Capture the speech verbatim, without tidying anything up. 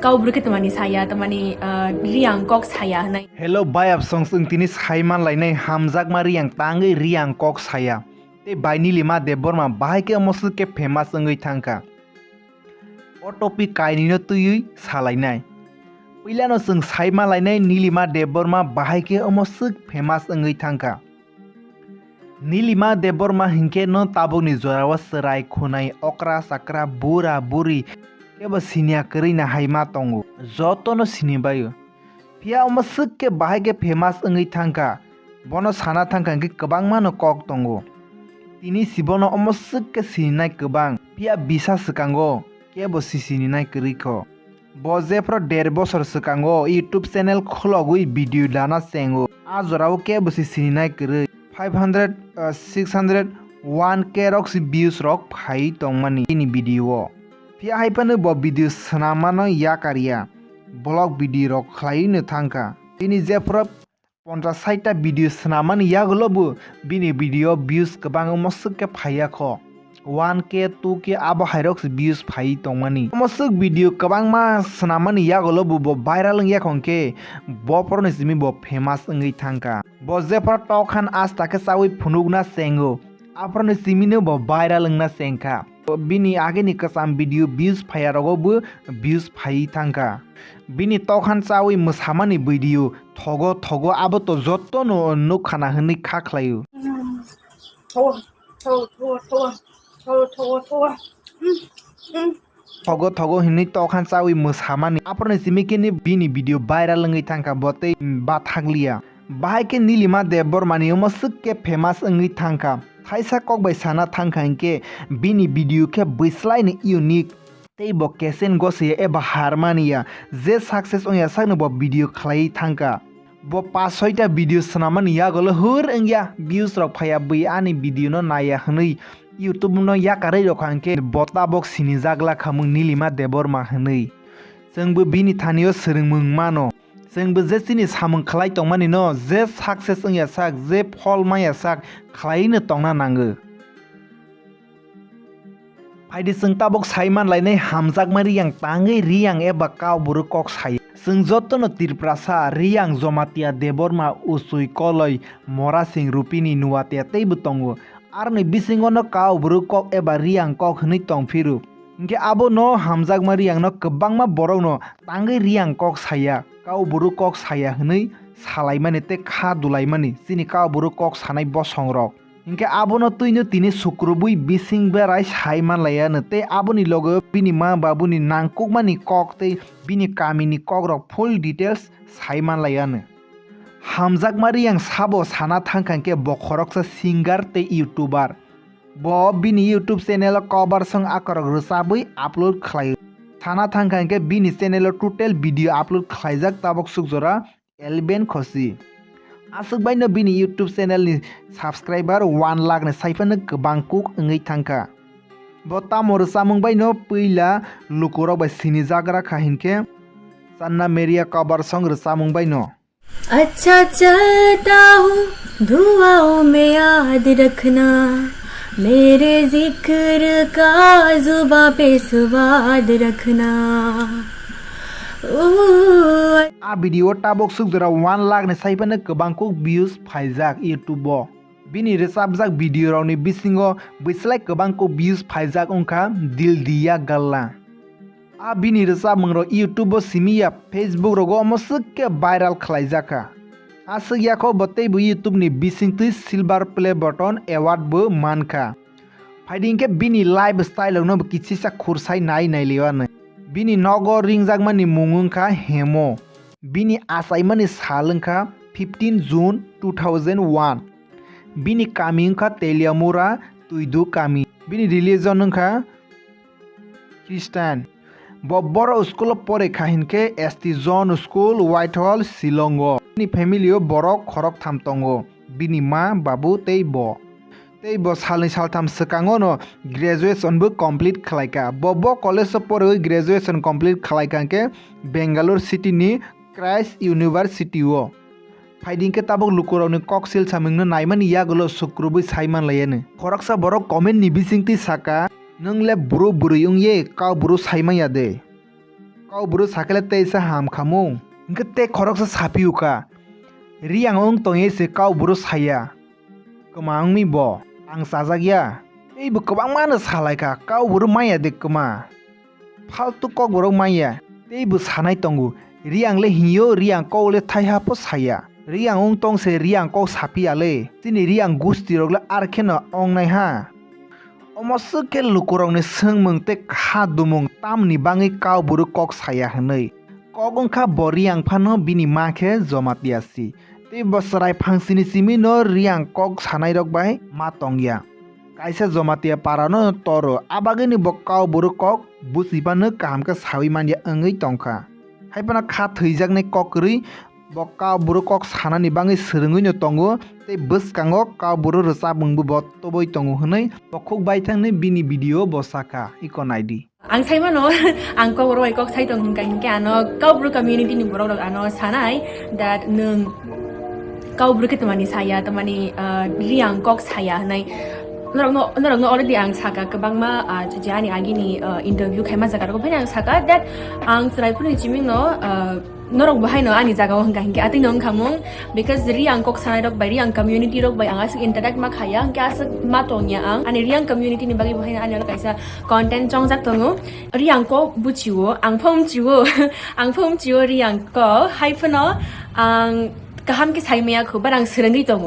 Kau bwrwi khe tamani saya, tamani, ah, Riyang kok saya hwnwi. Hello, bayap song chwng tini sai man lainai hamjakma Riyang tangwi Riyang kok saya. Tei bai Nilima Debbarma bahai khe omo swk khe famous wngwi thangkha. O topic kainwino twiwi salainai. Puilano chwng sai ma lainai Nilima Debbarma bahai khe omo swk famous wngwi thangkha. Nilima Debbarma hinkhe no tabukni jorao chwrai khunai okra chakra bura buri kebo siniya kwrwi na hai ma tongo, jotono sini baio. Phiya omo swk khe bahai khe famous wngwi thangkha, bono sana thangkha hinkhe kwbangma no kok tongo. Tini sibono omo swk khe sininai kwbang, phiya bisa swkango kebo si sininai kwrwi kho. Bo jephru der bosor swkango YouTube channel khulogwi video dana chengo. A jorao kebo si sininai kwrwi. Five hundred, uh, six hundred, one K rok si views rok phai tongmani bini video o. Phiya hai phano bo video swnamano yakarya. Vlog video rok khlaiwi no thangkha. Tini jephru ponchas saita video swnamani yagulo bo bini video views kwbang wngma swk khe phaiya kho. One K, two K abo hairok se views phai tongmani. Omo swk video kwbangma swnamani yagulo bo, bo viral wngya kho hwnkhe bophorni simi bo famous wngwi thangkha. Bo jephru tokhan asta khe chawi phunukna chengo, aphuruni simino bo viral wngna chengkha. Bini agini kwcham video views phaiya rogo bo views phai thangkha. Bini tokhan chawi mwsamani video thogo thogo abo to jotto no nukha na hwnwi kha khlaio. Thogo thogo hinwi tokhan chawi mwsamani. Aphuruni simi khe ni bini video viral wngwi thangkha bo tei bathakliya. Bahai khe Nilima Debbarmani omo swk khe famous wngwi thangkha. Thaisa kok bai sana thangkha hinkhe bini video khe bwslai ni unique. Tei bo kesen gosiya eba harmaniya je success wngya sakno bo video khlaiwi thangkha. Bo pas soita video swnamani yagulo hur wngya, views rok phaiya bui ani video no naiya hwnwi YouTube no yakarwi rokha hinkhe bo tabok sinijak lakha mung Nilima Debbarma hwnwi. Chwngbo bini thanio swrwngmung mano. Chwngbo je chini samung khlai tongmani no je success wngya sak, je phol maya sak khlaiwi no tongna nango. Phaidi chwng tabok sai man lainai hamjakma Riyang tangwi Riyang eba Kaubru kok sai. Chwng jotono Tiprasa, Riyang, Jomatia, Debbarma, Uchui, Koloi, Morasing, Rupini, Nuatia teibo tongo. Aroni bisingo no Kaubru kok eba Riyang kok hwnwi tong phiru. Hinkhe abo no hamjakma Riyang no kwbangma borok no tangwi Riyang kok saya, Kaubru kok saya hwnwi salaimani tei kha dulaimani chini Kaubru kok sanai bosong rok. Hinkhe abono twino tini sukrubwi bising berai sai manlaiya no tei aboni loge bini ma babuni nangkukmani kok tei bini kamini kokrok full details sai manlaiya no. Hamjakma Riyang sabo sana thangkha hinkhe bo khoroksa singer tei YouTuber. Bo bini YouTube channel o cover song akorok rwchabwi upload khlaio. Sana thangkha hinkhe bini channel o total video upload khlaijak tabok suk jora eleven khosi. Aswk baino bini YouTube channel ni subscriber one lakh ni saiphano kwbang kuk wngwi thangkha. Bo tamo rwchapmung baino puila lukurok bai sinijak rakha hinkhe Channa Meria cover song rwchapmung baino. अच्छा चलता हूँ दुआओं में याद रखना मेरे जिक्र का जुबा पे स्वाद रखना. Ooh. A video o tabok suk jora one lakh ni saiphano kwbang kuk views phaijak YouTube o. Bini rwchapjak video rokni bisingo bwslai kwbang kuk views phaijak wngkha Dil Diya Galla. A bini rwchapmung rok YouTube o simi ya, Facebook rogo omo swk khe viral khlaijakha. Aswk yakho bo teibo YouTube ni bisingtwi Silver Play Button award bo mankha. Phaidi hinkhe bini lifestyle rokno bo kichisa khursai nai nailaiwano. Bini nogo ringjakmani mung wngkha Hemo. Bini achaimani sal wngkha fifteen June two thousand one. Bini kami wngkha Teliamura Tuidu kami. Bini religion wngkha Christian. Bo borok school o pore kha hinkhe S T John School, Whitehall, Shillong o. Bini family o borok khoroktham tongo, bini ma, babu tei bo. Tei bo salni saltham swkango no graduation bo complete khlaikha. Bo, bo college o porwi graduation complete khlaikha hinkhe Bangalore city ni Christ University o. Phaidi hinkhe tabok lukurokni koksil samungno naimani yagulo sukrubwi sai manlaiya no. Khoroksa borok comment ni bisingtwi saka, "Nwng le buro bwrwi wngye kau buro sai manya de?" Kau buru sakele teisa ham khamung. Hingke te khoroksa saphiyo kha. Riyang wng tongye se kau buru saya. Kwma wngmi bo, ang chajakya. Teibo kwbangmano salaikha, kau buru manya de kwma. Faltu kok borok manya, teibo sanai tongo. Riyang le hiyo, Riyang kok le thaiha pho saya. Riyang wng tong se Riyang kok saphiya le. Chini Riyang gusti rok le ar kheno wngnai ha. Omo swk khe lukurokni swngmung tei kha dumung tamni bangwi kau buru kok saya hwnwi. Kok wngkha bo Riyang phano bini ma khe Jamatia si. Tei bo chwrai phangsini simi no Riyang kok sanairok bai ma tongya. Kaisa Jamatia parano toro, abagwini bo kau buru kok busi phano kaham khe sawi manya wngwi tongkha. Hai phano kha thwijaknai kok kwrwi bo kau buru kok sanani bangwi swrwngwi no tongo, tei bwskango kau buru rwchapmungbo bo tubui tongo hwnwi bokhuk baithangni bini video bo sakha, iko naidi. Ang sai mano, ang kok borok bai kok sai tong hingka hingke ano kau buru community ni borok rok ano sanai that nwng kau buru khe tamani saya, tamani, ah, Riyang kok saya hwnwi. Norokno, norokno already ang saka kwbangma, ah, je ani agini, ah, interview khaima jaga rok phai ang saka that ang chwrai phuru ni chiming no, ah, norok bo haino ani jaga o hingka hingke atwi no wngkha mung, because Riyang kok sanai rok bai, Riyang community rok bai ang aswk interact ma khaya, hingke aswk ma tongya ang. Ani Riyang community ni bagwi bo haino ani oro kaisa content chongjak tongo. Riyang kok buchio, ang pho mchio, ang pho mchio Riyang kok, hai phano ang kaham khe sai maya kho, but ang swrwngwi tongo.